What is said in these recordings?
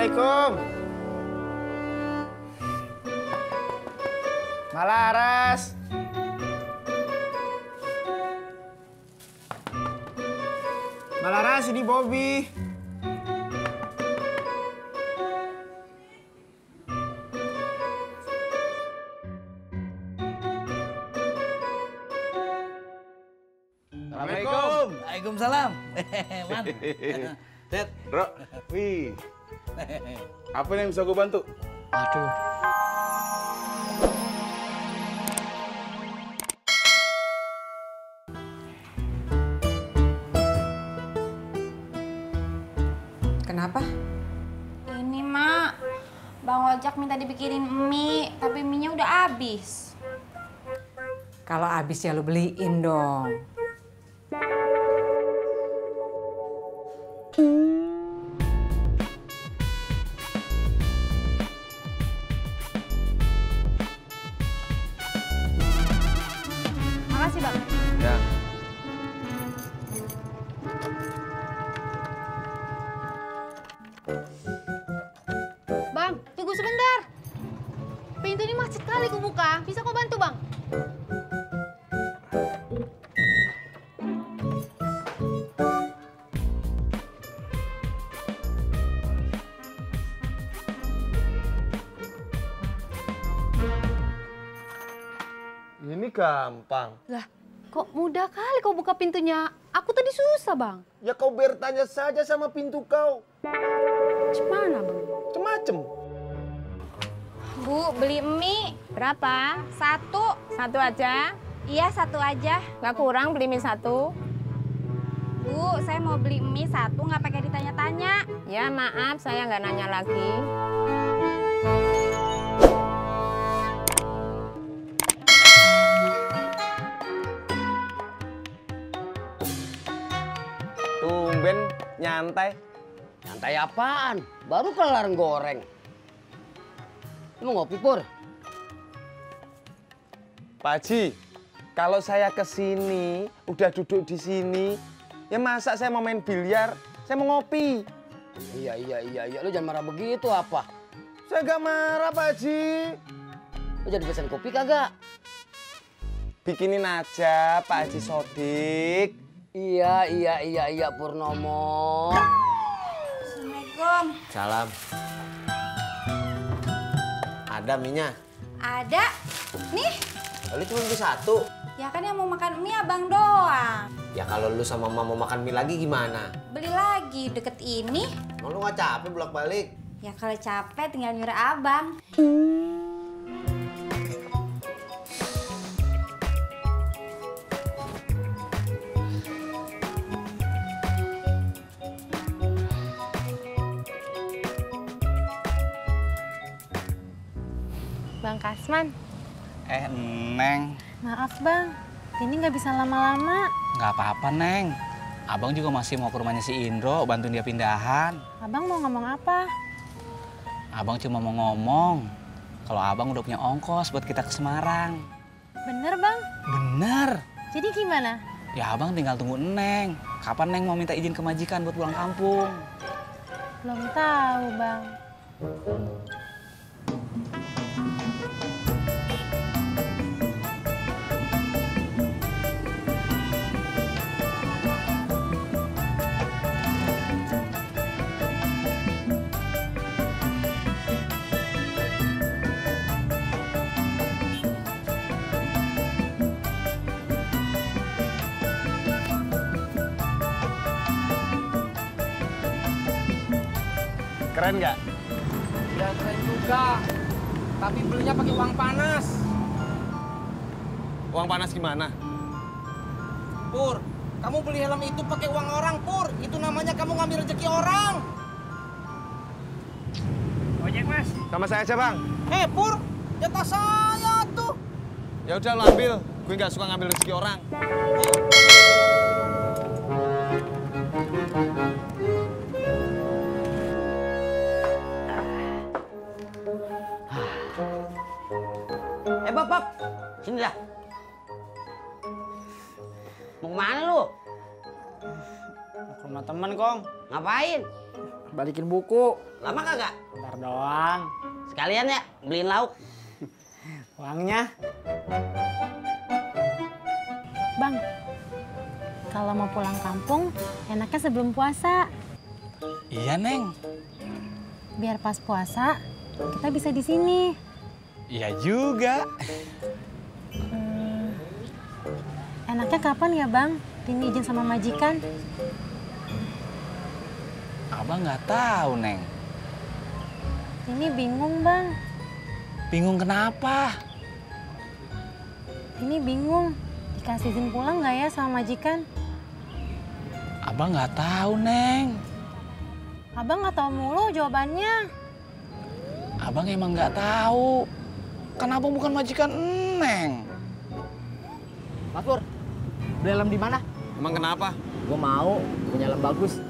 Assalamualaikum. Malaras. Malaras, ini Bobby. Assalamualaikum. Waalaikumsalam. Man. Ted. Bro, wih. Apa yang bisa gue bantu? Aduh. Kenapa? Ini, Mak. Bang Ojak minta dibikinin mie, tapi mie-nya udah habis. Kalau habis ya lu beliin dong. Makasih, Bang. Ya. Bang, tunggu sebentar. Pintu ini macet kali ku buka. Bisa kau bantu, Bang? Ini gampang. Lah, kok mudah kali kau buka pintunya? Aku tadi susah, Bang. Ya kau bertanya saja sama pintu kau. Gimana, Bang? Macem-macem. Bu, beli mie. Berapa? Satu. Satu aja? Iya, satu aja. Nggak kurang beli mie satu? Bu, saya mau beli mie satu, nggak pakai ditanya-tanya. Ya maaf, saya nggak nanya lagi. Tumben, nyantai. Nyantai apaan? Baru kelar goreng. Lu mau ngopi, Pur? Pak Haji, kalau saya kesini, udah duduk di sini, ya masa saya mau main biliar, saya mau ngopi. Iya. Lu jangan marah begitu apa? Saya gak marah, Pak Haji. Lu jadi pesan kopi kagak? Bikinin aja, Pak Haji Sodik. Iya, Purnomo. Assalamualaikum. Salam. Ada minyak? Ada. Nih. Lalu cuma beli satu. Ya kan yang mau makan mie abang doang. Ya kalau lu sama mama mau makan mie lagi gimana? Beli lagi deket ini. Mau lu nggak capek bolak-balik? Ya kalau capek tinggal nyuruh abang. Bang Kasman. Neng. Maaf, Bang. Ini nggak bisa lama-lama. Nggak apa-apa, Neng. Abang juga masih mau ke rumahnya si Indro, bantuin dia pindahan. Abang mau ngomong apa? Abang cuma mau ngomong, kalau abang udah punya ongkos buat kita ke Semarang. Bener, Bang? Bener. Jadi gimana? Ya abang tinggal tunggu Neng. Kapan Neng mau minta izin ke majikan buat pulang kampung? Belum tahu, Bang. Keren nggak? Ya keren juga, tapi belinya pakai uang panas. Uang panas gimana? Pur, kamu beli helm itu pakai uang orang, Pur. Itu namanya kamu ngambil rezeki orang. Ojek, Mas. Sama saya aja, Bang. Pur, jatah saya tuh. Ya udah lo ambil. Gue nggak suka ngambil rezeki orang. Bab. Sini dah. Mau kemana lu? Mau ke rumah teman, Kong. Ngapain? balikin buku. Lama kagak? Bentar doang. Sekalian ya, beliin lauk. Uangnya. Bang, kalau mau pulang kampung, enaknya sebelum puasa. Iya, Neng. Biar pas puasa, kita bisa di sini. Iya juga. Enaknya kapan ya, Bang? Tini izin sama majikan. Abang nggak tahu, Neng. Tini bingung, Bang. Bingung kenapa? Tini bingung. Dikasih izin pulang nggak ya sama majikan? Abang nggak tahu, Neng. Abang nggak tahu mulu jawabannya. Abang emang nggak tahu. Kan abang bukan majikan Neng. Mas Pur, beli helm di mana? Emang kenapa? Gue mau punya helm bagus.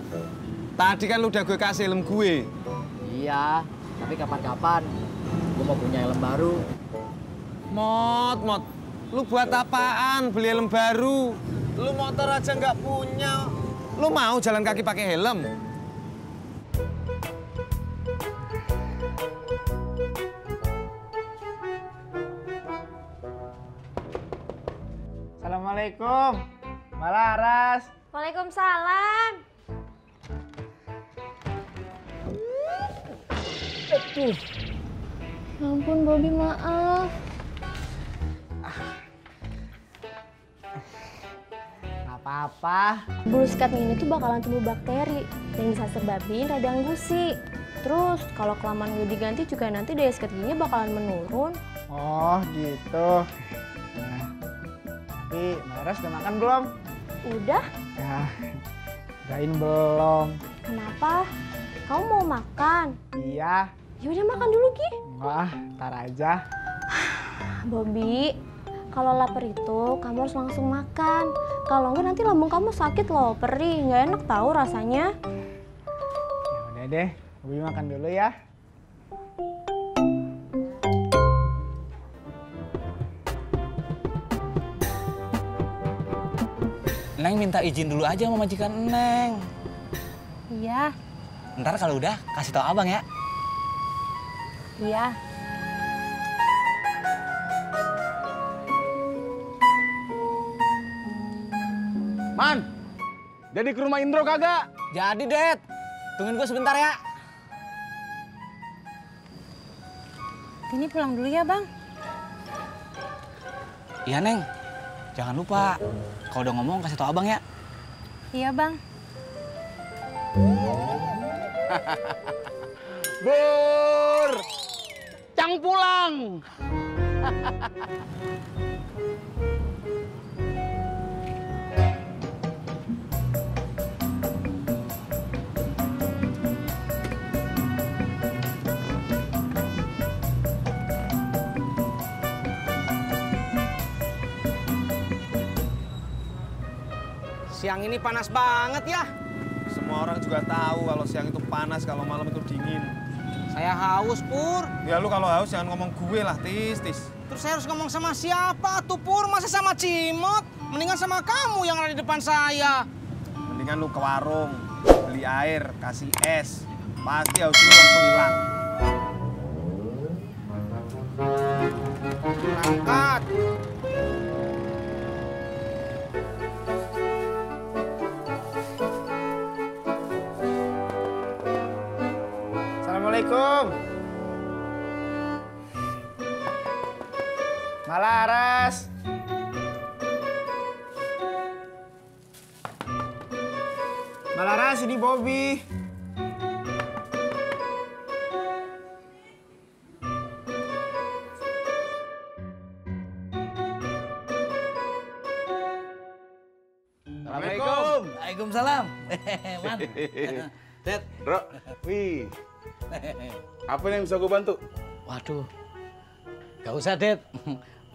Tadi kan lu udah gue kasih helm gue. Iya, tapi kapan-kapan gue mau punya helm baru. Mot. Lu buat apaan beli helm baru? Lu motor aja nggak punya. Lu mau jalan kaki pakai helm? Assalamualaikum, Mbak Laras. Waalaikumsalam. Ya ampun, Bobby, maaf. Gak apa-apa. Bulu sikat ini tuh bakalan tumbuh bakteri yang bisa sebabin radang gusi. Terus kalau kelamaan nggak diganti juga nanti daya sikat giginya bakalan menurun. Oh gitu. Nah, tapi Mbak Laras udah makan belum? Udah? Ya, udahin belum. Kenapa? Kamu mau makan? Iya. Ya udah makan dulu, Ki. Enggak, ntar aja. Bobby, kalau lapar itu kamu harus langsung makan. Kalau enggak nanti lambung kamu sakit loh, perih. Nggak enak tahu rasanya. Ya udah deh, Bobby makan dulu ya. Neng minta izin dulu aja sama majikan Neng. Iya. Ntar kalau udah kasih tau abang ya. Iya. Man, jadi ke rumah Indro kagak? Jadi, Det. Tungguin gue sebentar ya. Ini pulang dulu ya, Bang. Iya, Neng. Jangan lupa. Kalau udah ngomong kasih tau abang ya. Iya, Bang. Bur, Cang pulang. Siang ini panas banget ya. Semua orang juga tahu kalau siang itu panas, kalau malam itu dingin. Saya haus, Pur. Ya lu kalau haus jangan ngomong gue lah, Tis. Terus saya harus ngomong sama siapa tuh, Pur? Masa sama Cimot? Mendingan sama kamu yang ada di depan saya. Mendingan lu ke warung, beli air, kasih es. Pasti haus lu langsung hilang. Berangkat. Assalamualaikum. Mbak Laras. Mbak Laras, ini Bobby. Assalamualaikum. Waalaikumsalam. Man. Det. Bro, wih. Apa yang bisa gue bantu? Waduh. Gak usah, Det.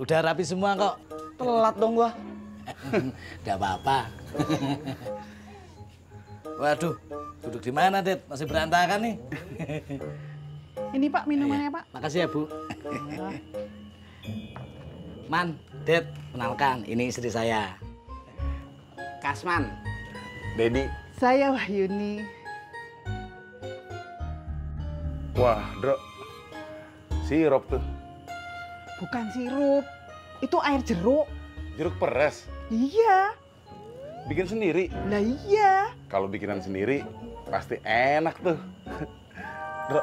Udah rapi semua kok. Telat dong gua. Gak apa-apa. Waduh, duduk di mana, Det? Masih berantakan nih. Ini Pak, minumannya Pak. Makasih ya, Bu. Man, Det, kenalkan, ini istri saya. Kasman. Dedi. Saya Wahyuni. Wah, Dro. Sirup tuh. Bukan sirup, itu air jeruk. Jeruk peres. Iya. Bikin sendiri. Lah iya. Kalau bikinan sendiri pasti enak tuh. Dro,